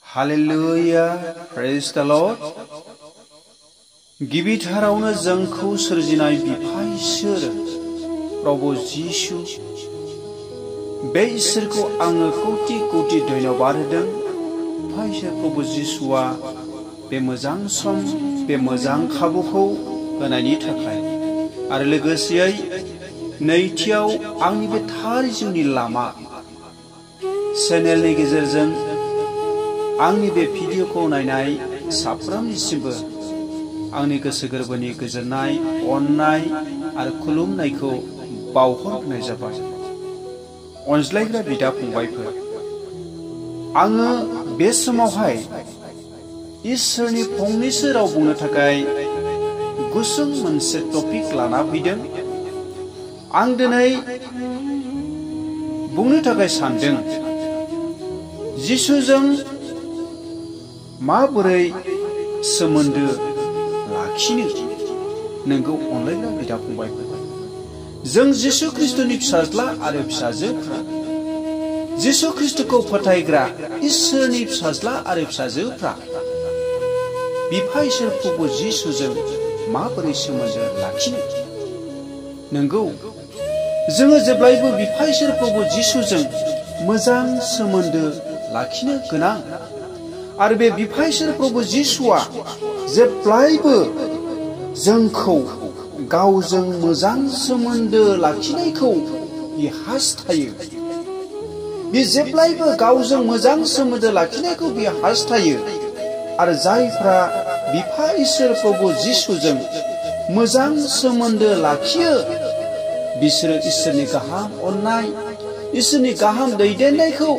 Hallelujah, praise the Lord. गिबिथारावनो जोंखौ सोरजिनाय बिफा इसोर प्रभु जिसु बे इसोरखौ आङो कोटि कोटि धन्यबाद होदों। बिफा इसोर प्रभु जिसुआ बे मोजां सम बे मोजां खाबुखौ होनायनि थाखाय आरो लोगोसेयै नैथियाव आंनि बे थार जिउनि लामा चेनेलनि गेजेरजों आंनि बे भिडिअखौ नायनाय साफ्रोमनिसिमबो आंनि गोसो गोरबोनि गोजोननाय अननाय आरो खुलुमनायखौ बावहरनाय जाबाय। अनज्लायग्रा बिदा फंबायफोर, आङो बे समावहाय इसोरनि फंनैसो राव बुंनो थाखाय गुसुं मोनसे टपिक लाना फैदों। आं दिनै बुंनो थाखाय सानदों जिसुजों माबोरै सोमोन्दो लाखिनो। नोंगौ अनलायग्रा बिदा फंबायफोर, जों जिसु ख्रिस्टनि फिसाज्ला आरो फिसाजोफ्रा, जिसु ख्रिस्टखौ फोथायग्रा इसोरनि फिसाज्ला आरो फिसाजोफ्रा बिफा इसोर प्रभु जिसुजों माबोरै सोमोन्दो लाखिनो। नोंगौ जोङो जेब्लायबो बिफा इसोर प्रभु जिसुजों मोजां सोमोन्दो लाखिनो गोनां आरो बे बिफा इसोर प्रभु जिसुआ जेब्लायबो जोंखौ गावजों मोजां सोमोन्दो लाखिनायखौ बियो हास्थायो। बे जेब्लायबो गावजों मोजां सोमोन्दो लाखिनायखौ बियो हास्थायो आरो जायफ्रा बिफा इसोर प्रभु जिसुजों मोजां सोमोन्दो लाखियो बिसोरो इसोरनि गाहाम अननाय इसोरनि गाहाम दैदेननायखौ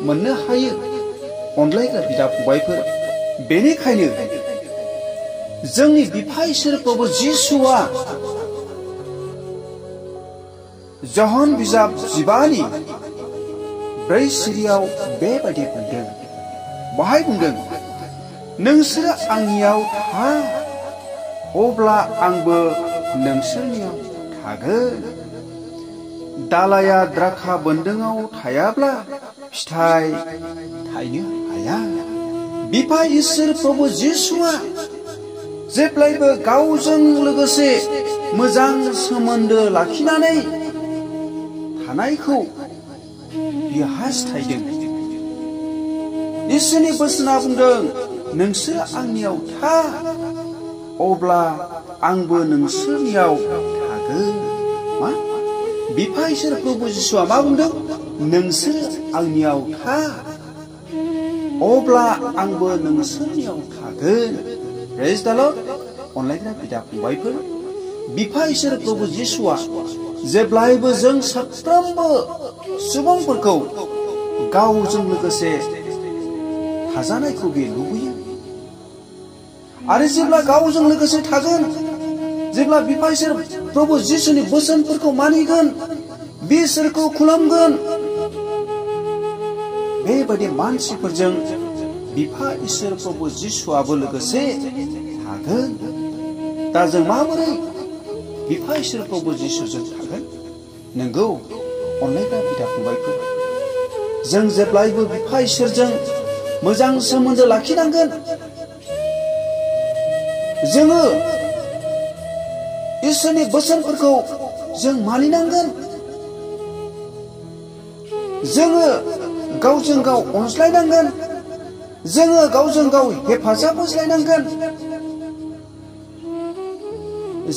मोननो हायो। अनलायग्रा बिदा फंबायफोर, बेनिखायनो जोंनि बिफा इसोर प्रभु जिसुआ जहन बिजाब 15:4 बेबायदि बुंदों। बाहाय बुंदों, नोंसोरो आंनियाव था अब्ला आंबो नोंसोरनियाव थागोन। दालाया द्राखा बोन्दोंआव थायाब्ला फिथाइ थायनो हाया। बिफा इसोर प्रभु जिसुआ जेब्लायबो गावजों लोगोसे मोजां सोमोन्दो लाखिनानै थानायखौ बियो हास्थायदों। इसोरनि बोसोना बुंदों, नोंसोर आंनियाव था अब्ला आंबो नोंसोरनियाव थागोन। मा? बिफा इसोर प्रभु जिसुआ मा बुंदों? नोंसोर आंनियाव था अब्ला आंबो नोंसोरनियाव थागोन। प्रेज द लर्ड। अनलायग्रा बिदा फंबायफोर, बिफा इसोर प्रभु जिसुआ जेब्लायबो जों साफ्रोमबो सुबुंफोरखौ गावजों लोगोसे थाजानायखौ बे लुबैयो आरो जेब्ला गावजों लोगोसे थागोन, जेब्ला बिफा इसोर प्रभु जिसुनि बोसोनफोरखौ मानिगोन, बिसोरखौ खुलुमगोन, बेबायदि मानसिफोरजों बिफा इसोर प्रभु जिसुआबो लोगोसे थागोन। दा जों माबोरै बिफा इसोर प्रभु जिसुजों थागोन? नोंगौ अनलायग्रा बिदा फंबायफोर, जों जेब्लायबो बिफा इसोरजों मोजां सोमोन्दो लाखिनांगोन। जोङो इसोरनि बोसोनफोरखौ जों मानिनांगोन। जोङो गावजों गाव अनज्लायनांगोन। जोङो गावजों गाव हेफाजाब होज्लायनांगोन।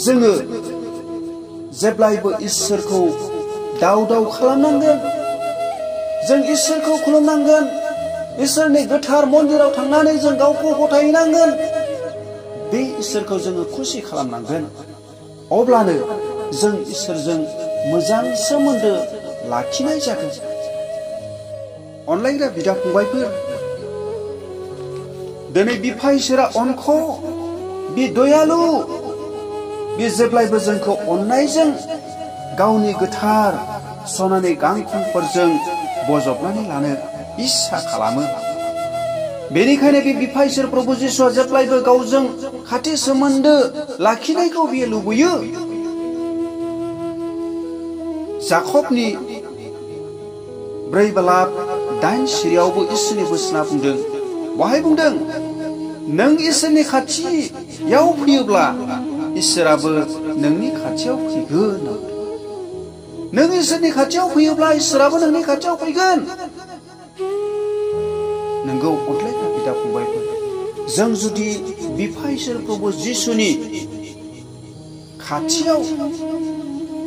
जोङो जेब्लायबो इसोरखौ दाव दाव खालामनांगोन। जों इसोरखौ खुलुमनांगोन। इसोरनि गोथार मन्दिराव थांनानै जों गावखौ गथायनांगोन। बे इसोरखौ जोङो खुसि खालामनांगोन। अब्लानो जों इसोरजों मोजां सोमोन्दो लाखिनाय जागोन। अनलायग्रा बिदा फंबायफोर, दिनै बिफा इसोरा अनख, बे दयालु, बे जेब्लायबो जोंखौ अननायजों गावनि गोथार सनानि गांखंफोरजों बजबनानै लानो इस्सा खालामो। बेनिखायनो बे बिफा इसोर प्रभु जिसुआ जेब्लायबो गावजों खाथि सोमोन्दो लाखिनायखौ बियो लुबैयो। जाकबनि 4:8 इसोरनि बोसोना बुंदों, बाहाय बुंदों नों इसोरनि खाथियाव फैयोब्ला इसोराबो नोंनि खाथियाव फैगोन। नों इसोरनि खाथियाव फैयोब्ला इसोराबो नोंनि खाथियाव फैगोन। नोंगौ अनलायग्रा बिदा फंबायफोर, जों जुदि बिफा इसोर प्रभु जिसुनि खाथियाव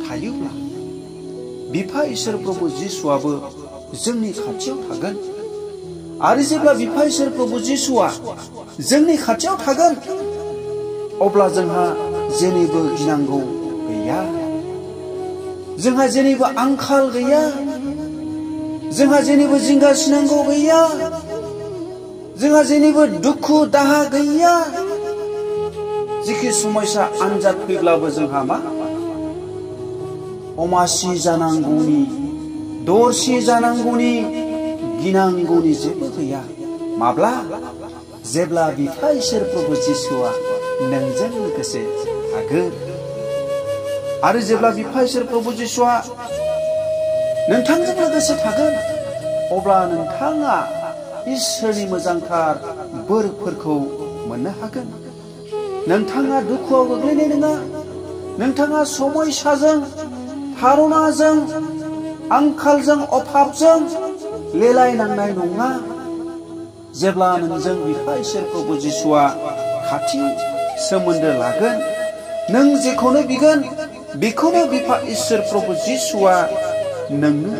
थायोब्ला बिफा इसोर प्रभु जिसुआबो जोंनि खाथियाव थागोन। आरो जेब्ला बिफा इसोर प्रभु जिसुआ जोंनि खाथियाव थागोन अब्ला जोंहा जेनिबो गिनांगौ गैया, जोंहा जेनिबो आंखाल गैया, जोंहा जेनिबो जिंगासिनांगौ गैया, जोंहा जेनिबो दुखु दाहा गैया। जिखि समयसा आनजाद फैब्लाबो जोंहा मा अमासि जानांगौनि, दरसि जानांगौनि, गिनांगौनि जेबो गैया। माब्ला? जेब्ला बिफा इसोर प्रभु जिसुआ नोंजों लोगोसे थागोन। आरो जेब्ला बिफा इसोर प्रभु जिसुआ नोंथांजों लोगोसे थागोन अब्ला नोंथाङा इसोरनि मोजांथार बोरफोरखौ मोननो हागोन। नोंथाङा दुखुआव गोग्लैनाय नङा, नोंथाङा समयसाजों, थारनाजों, आंखालजों, अभाबजों लेलायनांनाय नङा। जेब्ला नोंजों बिफा इसोर प्रभु जिसुआ खाथि सोमोन्दो लागोन, नों जेखौनो बिगोन बेखौनो बिफा इसोर प्रभु जिसुआ नोंनो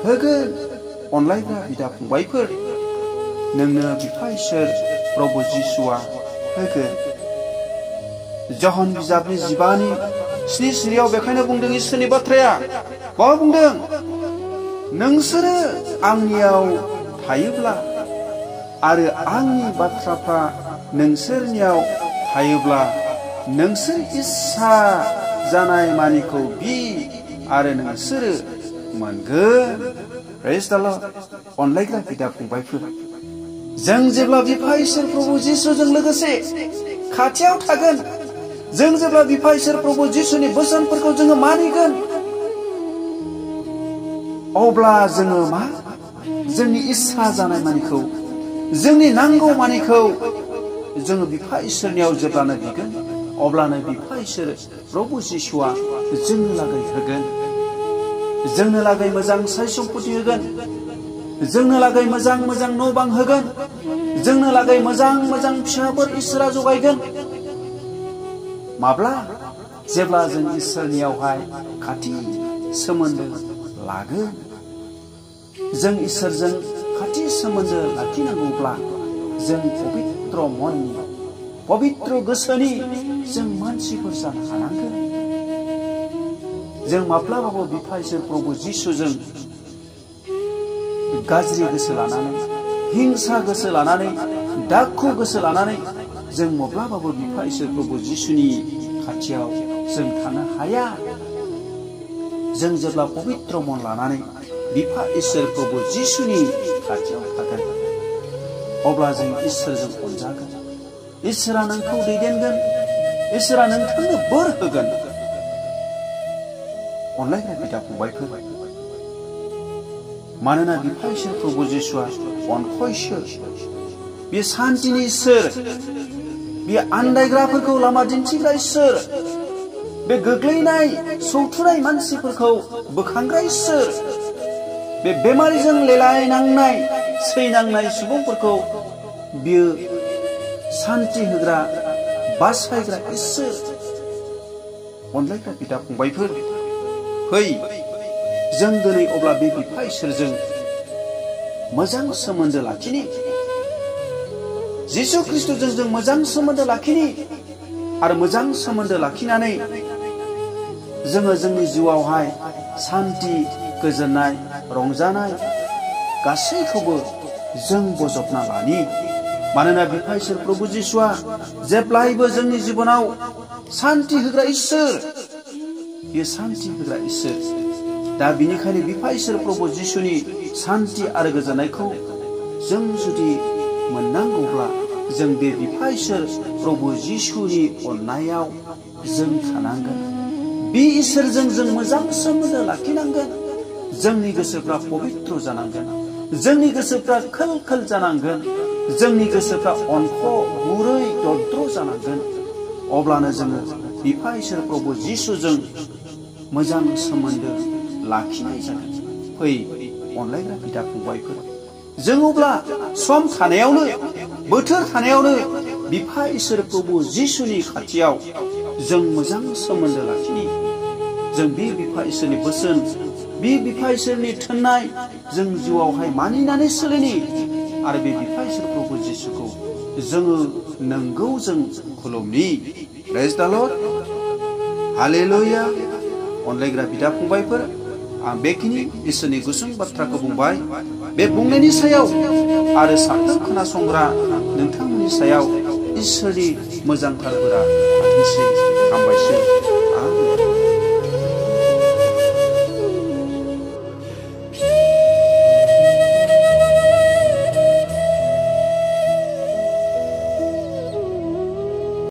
होगोन। अनलायग्रा बिदा फंबायफोर, नोंनो बिफा इसोर प्रभु जिसुआ होगोन। जहन बिजाबनि 15:7 बेखायनो बुंदों इसोरनि बाथ्राया। मा बुंदों? नोंसोरो आंनियाव थायोब्ला आरो आंनि बाथ्राफ्रा नोंसोरनियाव थायोब्ला नोंसोर इस्सा जानाय मानिखौ बि आरो नोंसोरो मोनगोन। प्रेज द लर्ड। अनलायग्रा बिदा फंबायफोर, जों जेब्ला बिफा इसोर प्रभु जिसुजों लोगोसे खाथियाव थागोन, जों जेब्ला बिफा इसोर प्रभु जिसुनि बोसोनफोरखौ जोङो मानिगोन अब्ला जोङो मा जोंनि इस्सा जानाय मानिखौ, जोंनि नांगौ मानिखौ जोङो बिफा इसोरनियाव जेब्लानो बिगोन अब्लानो बिफा इसोर प्रभु जिसुआ जोंनो लागै होगोन। जोंनो लागै मोजां साय सम्पति होगोन, जोंनो लागै मोजां मोजां न' बां होगोन, जोंनो लागै मोजां मोजां फिसाफोर इसोरा जगायगोन। माब्ला? जेब्ला जों इसोरनियावहाय खाथि सोमोन्दो लागोन। जों इसोरजों खाथि सोमोन्दो लाखिनांगौब्ला जों पबित्र मननि, पबित्र गोसोनि जों मानसिफोर जानो हानांगोन। जों माब्लाबाबो बिफा इसोर प्रभु जिसुजों गाज्रि गोसो लानानै, हिंसा गोसो लानानै, दाखु गोसो लानानै जों माब्लाबाबो बिफा इसोर प्रभु जिसुनि खाथियाव जों थानो हाया। जों जेब्ला पबित्र मन लानानै बिफा इसोर प्रभु जिसुनि खाथियाव थागोन अब्ला जों इसोरजों अनजागोन, इसोरा नोंखौ दैदेनगोन, इसोरा नोंथांनो बोर होगोन। अनलायग्रा बिदा फंबायफोर, मानोना बिफा इसोर प्रभु जिसुआ अनखयसो, बे शान्तिनि इसोर, बे आन्दायग्राफोरखौ लामा दिन्थिग्रा इसोर, बे गोग्लैनाय सौथुनाय मानसिफोरखौ बोखांग्रा इसोर, बे बेमारिजों लेलायनांनाय सैनांनाय सुबुंफोरखौ बियो शान्ति होग्रा बासायग्रा इसोर। अनलायग्रा बिदा फंबायफोर, फै जों दिनै अब्ला बे बिफा इसोरजों मोजां सोमोन्दो लाखिनि, जिसु ख्रिस्ट'जों जों मोजां सोमोन्दो लाखिनि। आरो मोजां सोमोन्दो लाखिनानै जोङो जोंनि जिउआवहाय शान्ति, गोजोननाय, रंजानाय गासैखौबो जों बजबना लानि। मानोना बिफा इसोर प्रभु जिसुआ जेब्लायबो जोंनि जिबनाव शान्ति होग्रा इसोर, बे शान्ति होग्रा इसोर। दा बिनिखायनो बिफा इसोर प्रभु जिसुनि शान्ति आरो गोजोननायखौ जों जुदि मोननांगौब्ला जों बे बिफा इसोर प्रभु जिसुनि अननायाव जों थानांगोन। बे इसोरजों जों मोजां सोमोन्दो लाखिनांगोन। जोंनि गोसोफ्रा पबित्र जानांगोन, जोंनि गोसोफ्रा खोल खोल जानांगोन। जोंनि गोसोफ्रा अन्ख गुरै दद्र जानांगोन अब्लानो जोङो बिफा इसोर प्रभु जिसुजों मोजां सोमोन्दो लाखिनाय जागोन। फै अनलायग्रा बिदा फंबायफोर, जों अब्ला सम थानायावनो बोथोर थानायावनो बिफा इसोर प्रभु जिसुनि खाथियाव जों मोजां सोमोन्दो लाखिनि। जों बे बिफा इसोरनि बोसोन, बे बिफा इसोरनि थिननाय जों जिउआवहाय मानिनानै सोलिनि आरो बे बिफा इसोर प्रभु जिसुखौ जोङो नंगौ जों खुलुमनि। प्रेज द लर्ड, हालेलुया। अनलायग्रा बिदा फंबायफोर, आं बेखिनि इसोरनि गुसुं बाथ्राखौ बुंबाय। बे बुंनायनि सायाव आरो साफ्रोम खोनासंग्रा नोंथांमोननि सायाव इसोरनि मोजांथारफोरा थाथोंसै। हामबायसै।